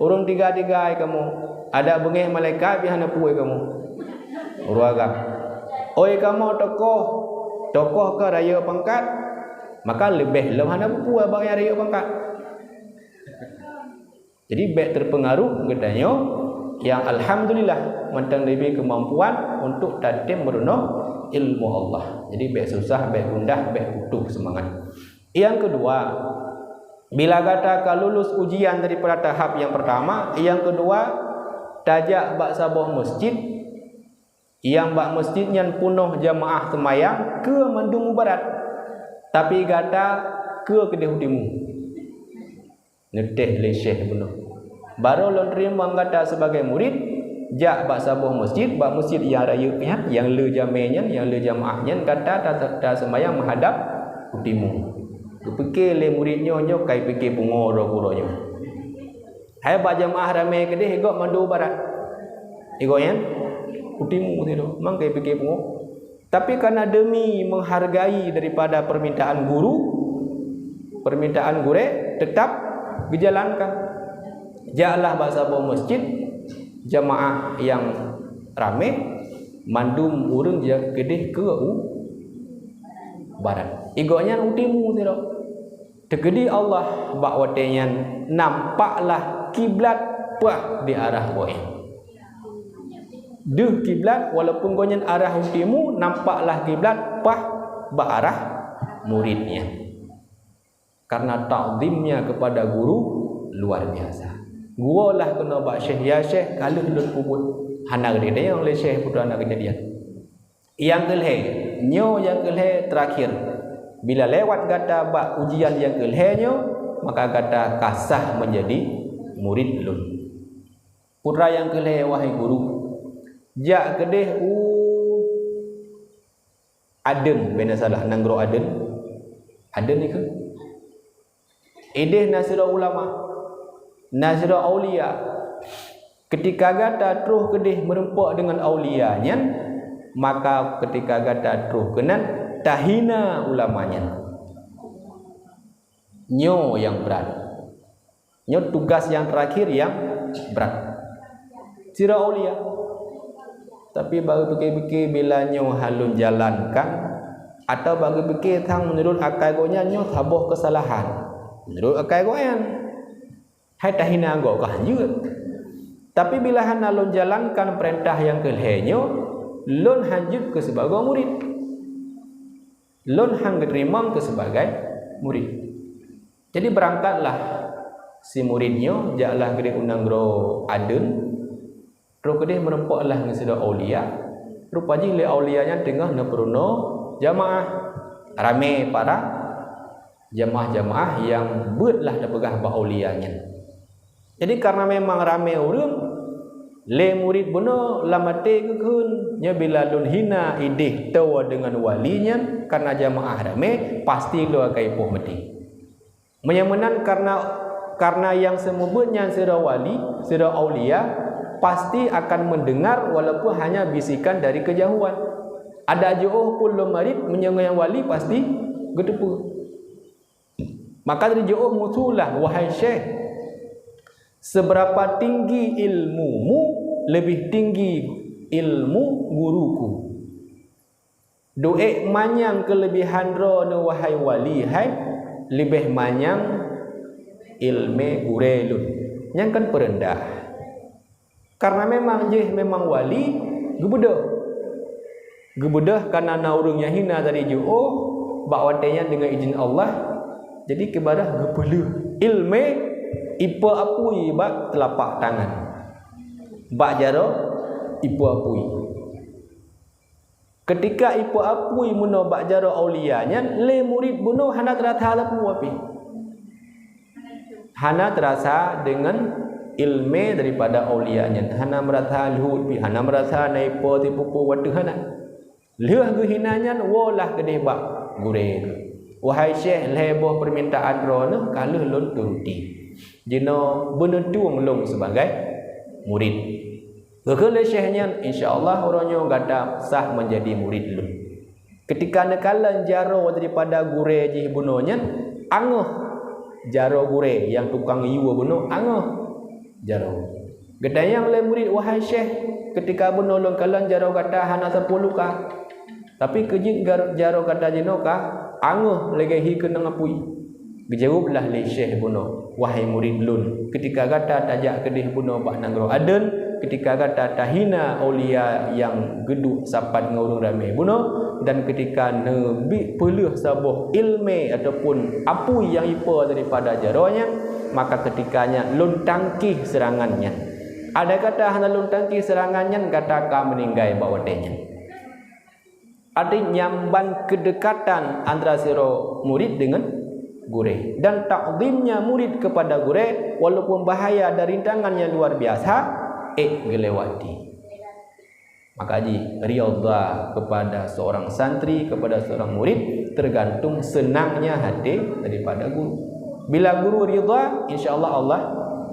Ureuëng tiga-tiga kamoe. Adak beungéh malaikat pih hana peue kamoe. Ureuëng agam. Oi kamoe tokoh, tokoh ka rayeuk pangkat, maka leubeh lom hana peue bak nyang rayeuk pangkat. Jadi, bék teupeungaruh geutanyoe nyang alhamdulillah mantong leubeh keumampuan untuk tatem meurunoe ilmu Allah. Jadi, bék susah, bék gundah, bék putôh seumangat. Nyang keudua, bila gata ka lulus ujian daripada tahap nyang pertama, nyang keudua, tajak bak saboh meuseujid, nyang bak meuseujid nyan peunoh jeumaáh seumayang keu mandum u barat, tapi gata keu keudeh u timu. Neutéh lé syekh bunoe, "Barô lôn teurimong gata sibagai murit, jak bak saboh meuseujid, bak meuseujid nyang rayeuk nyan, nyang le jamé nyan, nyang le jeumaáh nyan, gata ta-, ta-, taseumayang meuhadab u timu." Geupike lé murit nyoe, nyoe ka jipike pungo droe-droe nyoe. Hai bak jamaah ramé keudeh, igoe mandum barat. Igoe nyan u timu sidroe, mang ka jipike pungo. Tapi karena demi menghargai daripada permintaan guru, permintaan gurée tetap geujalankan. Jaklah bak saboh masjid, jamaah nyang ramé, mandum ureuëng jak keudeh keu u barat. Igoe nyan u timu sidroe. Teukeudi Allah bak watée nyan nampaklah kiblat paih di arah goe nyan. Deuh kiblat, walaupun goe nyan arah u timu, nampaklah kiblat paih bak arah murit nyan. Karena takzimnya kepada guru luar biasa. Geuwoe lah keunoe bak syekh, "Ya syekh, ka lheueh lôn peubuet." Hana geutanyong lé syekh peue hana keujadian. Nyang keulhée, nyoe nyang keulhée terakhir. Bila lewat gata bak ujian nyang keulhée nyoe, maka gata ka sah menjadi murid lôn. Putra nyang keulhée, wahai guru, jak keudeh u Aden, bina salah, nanggroe Aden. Aden ikeu. Ideh na sidroe ulama, na sidroe aulia. Ketika gata troh keudeh meureumpok deungon aulia nyan, maka ketika gata troh keunan, tahina ulama nyan. Nyoe nyang brat. Nyoe tugas nyang terakhir nyang brat. Sidroe aulia. Tapi bak geupike-pike bila nyoe han lôn jalankan, atawa bak geupike sang meunurot akai gobnyan nyoe saboh keusalahan. Meunurot akai gobnyan, hai tahina gob ka han jeuet. Tapi bila hana lôn jalankan peurintah nyang keulhée nyoe, lôn han jeuet keu sibagoe murit. Lôn han geuteurimong keu sibagai murit. Jadi beurangkatlah si murit nyoe, jaklah keudeh u nanggroe Aden, troh keudeh meureumpoklah ngon sidroe aulia. Rupa jih lé aulia nyan teungoh neupeurunoe jamaah. Ramé para jamaah-jamaah nyang beuet lah teupeugah bak aulia nyan. Jadi, karena memang ramé ureuëng, lé murit bunoe lam até geukheun, "Nyoe bila lôn hina ideh toe deungon wali nyan karena jamaah ramé, pasti lôn akai poh maté." Meunyoe meunan, karena, karena nyang seumeubeuet nyan sidroe wali, sidroe aulia, pasti akan mendengar walaupun hanya bisikan dari kejauhan. Adak jiôh phon lom marit, meunyoe ngon nyang wali pasti geuteupeue. Maka dari jiôh musulah, "Wahai syekh, seberapa tinggi ilmumu, lebih tinggi ilmu guruku. Duek manyang keulebihan droeneuh, wahai wali hai, leubeh manyang iéleumé gurée lôn." Nyan kan peureundah. Karena memang jih memang wali, geubeudôh. Geubeudôh karena na ureuëng nyang hina tadi jiôh, bak watée nyan deungon idhin Allah, jadi keubarah geupeuleueh iéleumé, ipo apui bak teulapak tangan. Bak jaroe ipo apui. Keutika ipo apui meunoe bak jaroe aulia nyan, lé murit bunoe hana teurasa sapeue pih. Hana teurasa deungon iéleumé daripada aulia nyan, hana meurasa lheueh pih, hana meurasa na ipo sipeue-peue wateuh, hana. Lheueh geuhina nyan, woe lah keudeh bak gurée geuh. "Wahai syekh, lhée boh peumintaan droeneuh ka lheueh lôn turuti. Jinoe beuneutueng lôn sibagai murit." Geukheun lé syekh nyan, "Insya Allah uroe nyoe gata sah menjadi murid lôn." Keutika neukalon jaroe daripada gurée jih bunoe nyan, angoh jaroe gurée nyang tukang yue bunoe, angoh jaroe. Geutanyong lé murit, "Wahai syekh, keutika bunoe lôn kalon jaroe gata hana sapeue luka, tapi keu jeuet gar-, jaroe gata jinoe ka angoh lagée hi keunong apui." Geujaweueb lah lé syekh bunoe, "Wahai murit lôn, keutika gata tajak keudeh bunoe bak nanggroe Aden, keutika gata tahina aulia nyang geuduek sapat ngon ureuëng ramé bunoe, dan keutika neubi peuleueh saboh iéleumé ataupun apui nyang ipo daripada jaroe nyan, maka keutika nyan lôn tangkih seurangan nyan. Andai kata hana lôn tangkih seurangan nyan, gata ka meuninggai bak watée nyan." Arti nyang ban keudekatan antara sidroe murit deungon gurée, dan takzimnya murit kepada gurée, walaupun bahaya dan rintangan nyang luar biasa, ék geulewati. Maka ji, ridha kepada seorang santri, kepada seorang murid, tergantung senangnya hati daripada guru. Bila guru ridha, insya Allah, Allah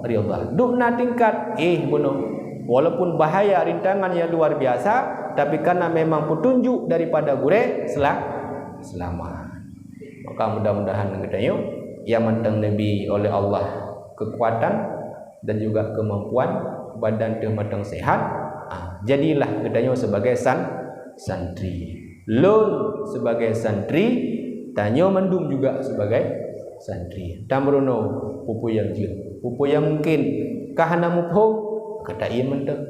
ridha. Dum na tingkat, eh, bunoe. Walaupun bahaya, rintangan yang luar biasa, tapi karena memang petunjuk daripada gurée, sela-, selamat. Maka mudah-mudahan geutanyoe nyang mantong neubri oleh Allah kekuatan dan juga kemampuan, badan teuh mantong sehat, ah, jadilah geutanyoe sebagai san-, santri. Lôn sebagai santri, tanyoe mandum juga sebagai santri. Tameurunoe peue-peue nyang jeuet, peue-peue nyang mungken ka hana muphom, ka taiem mantong.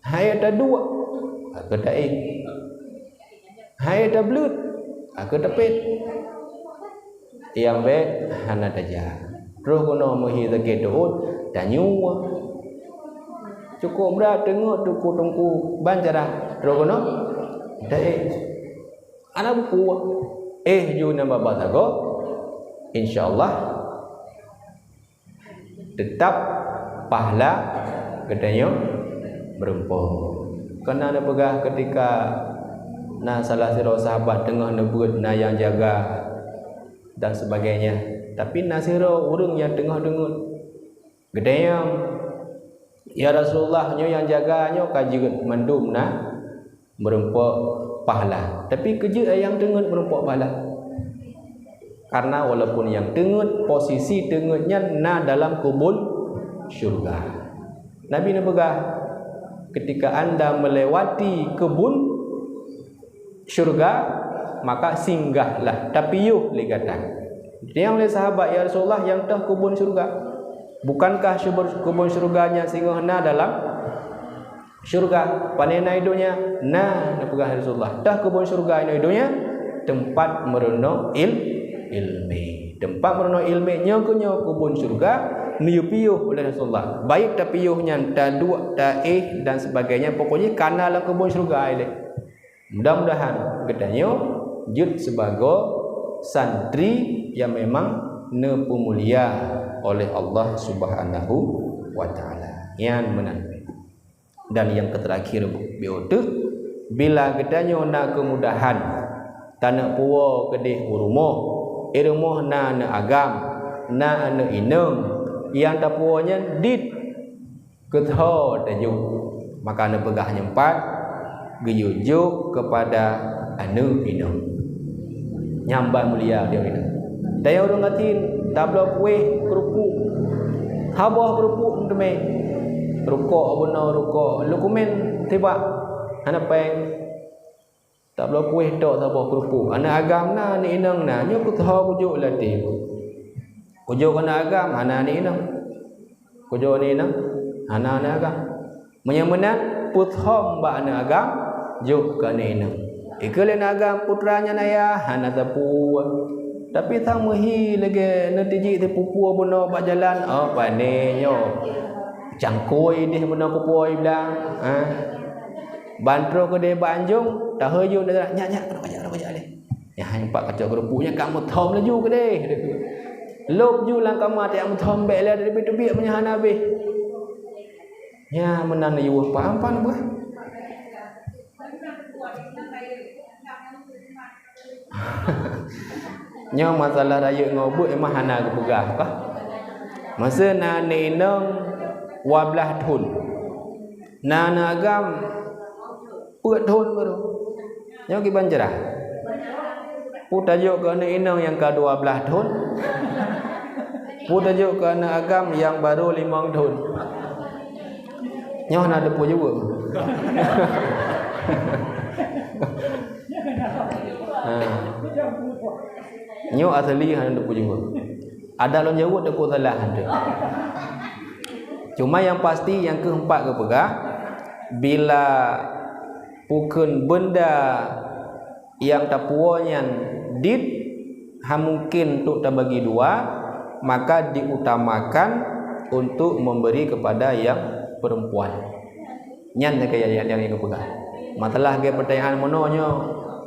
Hai taduek, ka taiem. Hai tableuet, ka tapet. Nyang bék hana tajak. Troh keunoe meuhi sakét teuôt, tanyue. Cukôp brat teungeut teungku-teungku ban carah. Troh keunoe, taéh. Hana buku. Éh ju nyan babah sagoe. Insya Allah. Teutap pahala geutanyoe meureumpok. Keunan neupeugah keutika na salah sidroe sahabat teungoh neubeuet na nyang jaga dan sebagainya. Tapi na sidroe ureuëng nyang teungoh deungon. Geutanyoe, "Ya Rasulullah, nyoe nyang jaga nyoe ka jeuet mandum na meureumpok pahala." Tapi keujeuet nyang teungeut meureumpok pahala. Karena walaupun nyang teungeut, posisi teungeut nyan na dalam keubon syurga. Nabi neupeugah, "Ketika anda melewati kebun syurga, maka singgahlah, tapiôh lé gata." Ditanyong lé sahabat, "Ya Rasulullah, nyang toh keubon syurga? Bukankah syubur-, keubon syurga nyan singoh na dalam syurga, pane na i donya?" "Na," neupeugah Rasulullah. "Toh keubon syurga inoe i donya?" "Teumpat meurunoe il-, ilmi." Teumpat meurunoe ilmi nyoe keuh nyoe keubon syurga, neupiôh oleh Rasulullah. Baik tapiôh nyan taduek, taéh dan sebagainya, pokoknya kana lam keubon syurga ilée. Mudah-mudahan geutanyoe jeuet sibagoe santri nyang memang neupeumulia oleh Allah Subhanahu wa Taala. Nyan meunan. Dan nyang keuterakhir biôh teuk, bila geutanyoe na keumudahan, taneuk puwoe keudeh u rumoh, i rumoh na aneuk agam, na aneuk inong, nyang tapuwoe nyan dit, keutho tajok. Maka neupeugah nyang pat, geuyue jok keupada aneuk inong. Nyang ban mulia dia inong. Daya ureuëng gasien, tabloe kueh, keurupuk. Saboh keurupuk teumé. Rukok bunoe rukok, lukumen tibak. Hana péng. Tabloe kueh tok saboh keurupuk. Aneuk agam na, aneuk inong na. Nyoe keutho kujok lam até. Kujok aneuk agam, hana aneuk inong. Kujok aneuk inong, hana aneuk agam. Meunyoe meunan, peuthom bak aneuk agam, jok keu aneuk inong. Ikeu lé aneuk agam, putra nyan ayah, hana sapeue. Tapi sang meuhi lagée neutijik teupupue bunoe bak jalan, oh, pane nyoe. Cangkôi deh bunoe kupuwoe blang. Ha? Ban troh keudeh bak anjong, tahôi yum, nyak, nyak, keunoe kajak, keunoe kajak lé. Nyan, empat kacok keurupuk nyan ka meuthom laju keudeh. Lôb ju lam kama tajak meuthom bék lé, teubiet-teubiet meunyoe hana habéh. Nyan meunan yuweuh paham-paham buah. Nyoe masalah rayeuk ngon ubeut memang hana geupeugah kah? Masa na aneuk inong dua blaih thon. Na aneuk agam peuet thon baru. Nyoe kiban jeurah. Peue tajok keu aneuk inong nyang ka dua blaih thon? Peue tajok keu aneuk agam nyang baru limong thon? Nyoe hana teupeu jaweueb. Ha. Nyoe asli hana teupeu jaweueb. Ada lôn jaweueb teupeu salah hana. Cuma nyang pasti nyang keumpat geupeugah, bila pukon beunda nyang tapuwoe nyan dit, hana mungken untuk tabagi dua, maka diutamakan untuk memberi kepada yang perempuan. Nyan nyang kaya nyang, nyang geupeugah. Masalah geupeutanyaan meunoe nyoe,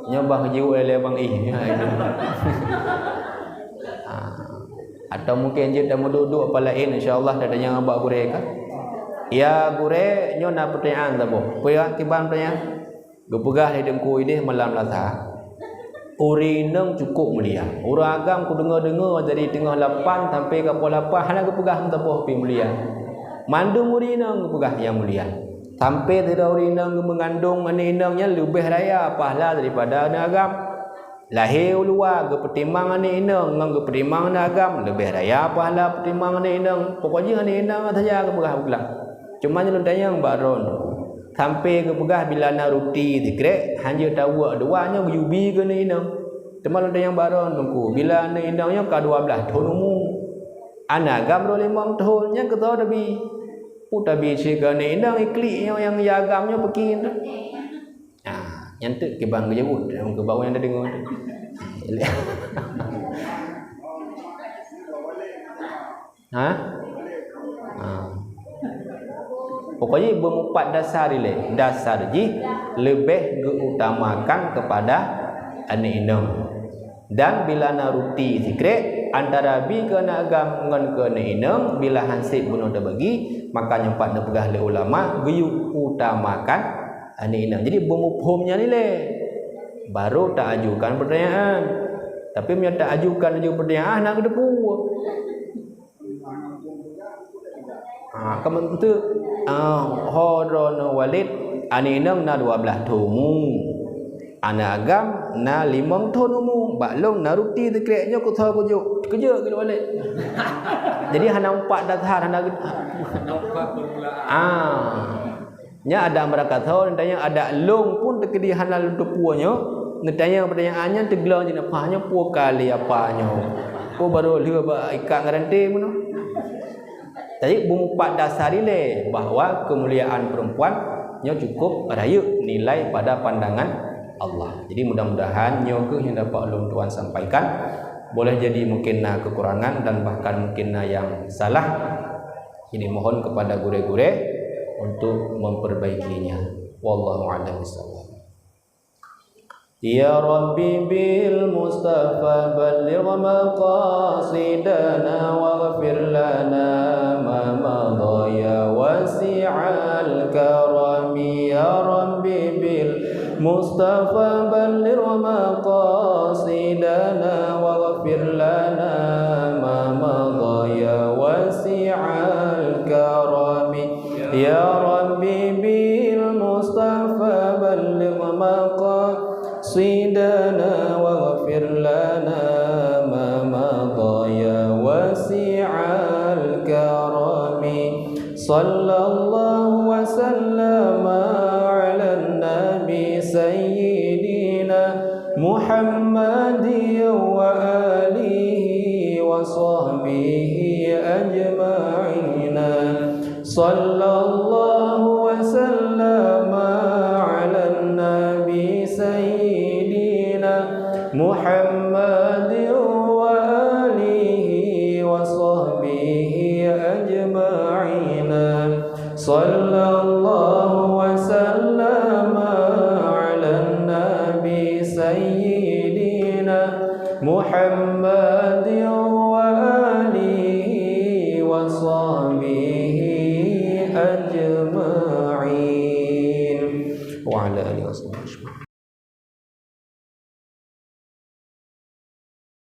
nyoe bah jiwoe lé Bang Ih. Ha, itu. Ha. Atau mungken jeuet tameuduek-duek apa laén, insya Allah tatanyong bak gurée ka. Ya gurée, nyoe na peutanyaan saboh. Peue ya kiban peutanyaan? Geupeugah lé Teungku idéh malam Lasa, ureuëng inong cukôp mulia. Ureuëng agam kudeungoe-deungoe dari teungoh lapan sampai ka poh lapan hana geupeugah meusaboh pih mulia. Mandum ureuëng inong geupeugah nyang mulia. Sampai sidroe ureuëng inong geumeungandong aneuëk inong nyan leubeh raya pahala daripada aneuëk agam. Lahé u luwa geupeutimang aneuëk inong ngon geupeutimang aneuëk agam leubeh raya pahala peutimang aneuëk inong. Pokok jih aneuëk inong saja geupeugah beugulang. Cuma nyoe lôn tanyong bak droeneuh, sampai geupeugah bila na ruti sikrek hanjeuet taweuek dua nyoe geuyue bi keu aneuëk inong. Teuma lôn tanyong bak droeneuh Teungku, bila aneuëk inong nyoe ka dua blaih thon umu, aneuëk agam droe limong thon, nyan keu soe tabi? Peue tabi cit keu aneuëk inong iklik nyoe nyang ya agam nyoe peuki nyoe? Ah, nyan teuk kiban geujaweueb, nyang keu bak nyang teudeungoe tu. Ha? Ha. Pokok jih beumeupat dasar ilée. Dasar jih leubeh geuutamakan keupada aneuëk inong. Dan bila na ruti sikrek antara bi keu aneuëk agam ngon keu aneuëk inong, bila han sép bunoe teubagi, maka nyoe pat neupeugah lé ulama geuyue utamakan aneuëk inong. Jadi beumuphom nyan ilée. Baru taajukan peutanyaan. Tapi meunyoe taajukan laju peutanyaan, hana geuteupeue. Ha, ka meuteuk, ah, ho droeneuh Walid, aneuëk inong na dua blaih thon umu. Aneuëk agam na limong thon umu. Bak lôn na ruti sikrek nyoe keu soe kujok. Keujok keu Walid. Jadi hana umpat dasar, hana ge-, ah. Nyan adak meurakasoe, neutanyong adak lôn pun teukeudi hana lôn teupeue nyoe, neutanyong peutanyaan nyan teugleng jih nafah nyoe peue kali apa nyoe. Peue barô lheueh bak ikat ngon ranté meunoe. Jadi beumeupat dasar ilée bahwa keumuliaan perempuan nyoe cukup rayeuk nilai pada pandangan Allah. Jadi mudah-mudahan nyoe kheueh nyang dapat ulôn tuan sampaikan. Boleh jadi mungkin na kekurangan dan bahkan mungkin na yang salah. Jadi mohon kepada gurée-gurée untuk memperbaikinya. Wallahu a'lam bishawab. Ya Rabbi bil Mustafa balligh maqasidana waghfir lana ma madha ya wasi'al karami. Ya Rabbi bil Mustafa balligh maqasidana waghfir lana ma madha ya wasi'al karami. Ya Rabbi bil Mustafa balligh maqasidana waghfir lana ma madha ya wasi'al karami. Sallallahu wa sallama ala nabi sayyidina Muhammadin wa alihi wa sahbihi ajma'ina. Sallallahu wa sallama ala nabi sayyidina Muhammadin wa alihi wa sahbihi ajma'ina. Sallallahu wa sallama ala nabi sayyidina Muhammadin wa alihi wa sahbihi ajma'in. Wa ala alihi wa sahbihi ajma'in.